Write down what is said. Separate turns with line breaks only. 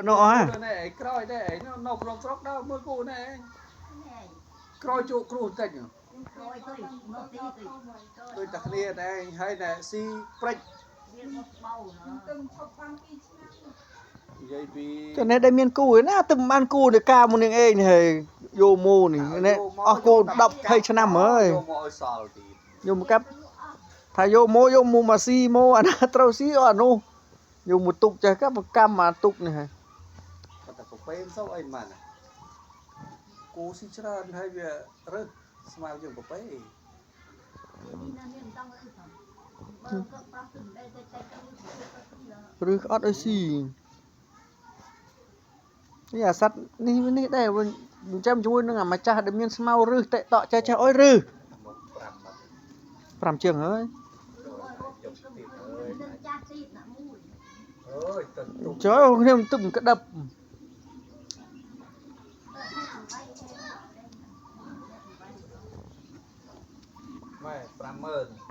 នោះអស់
នេះឯងក្រោយដែរឯងនៅក្នុងស្រុកដល់មើលគូនេះឯងក្រោយជក់គ្រោះបន្តិច
ក្រោយទៅមកទីទៅ
ដូចតែគ្នាតែឯងហើយណែស៊ីព្រិច
វាមកបោ
ទឹងឈប់បាន2ឆ្នាំ
និយាយពី
ចុះនេះដែលមានគូឯណាទៅមិនបានគូនៅការមុននឹងឯងហើយយកមូនេះនេះអស់គូ10 20ឆ្នាំហើយ
យកមកឲ្យសល់ទៀត
យកមកកាប់ថាយកមកយកមកមកស៊ីមកអាណាត្រូវស៊ីអស់អានោះយកមកទុកចេះកាប់កម្មអាទុកនេះហើយ
គាត់តែប្រពេមសូវអីមិនណាគូស៊ីច្រើនហើយវារើសស្មើជាងប្រពេ
នេះណានេះមិនដឹងអីផងបើក៏ប្រោះទៅមិនដែរតែតែទៅ
ឬអត់ឲ្យស៊ីនេះអាសត្វនេះនេះដែរវិញចាំជាមួយនឹងអាម្ចាស់ដែលមានស្មៅរឹសតិតក់ចេះចេះអុយរឹស
មក5បាត់
5ជាងហើយ
យកទៀតអើយ
នឹងចាស់ទៀតណាមួយ
អើយទៅទុក
ចុយខ្ញុំទឹកក្តឹប
ម៉ែ50000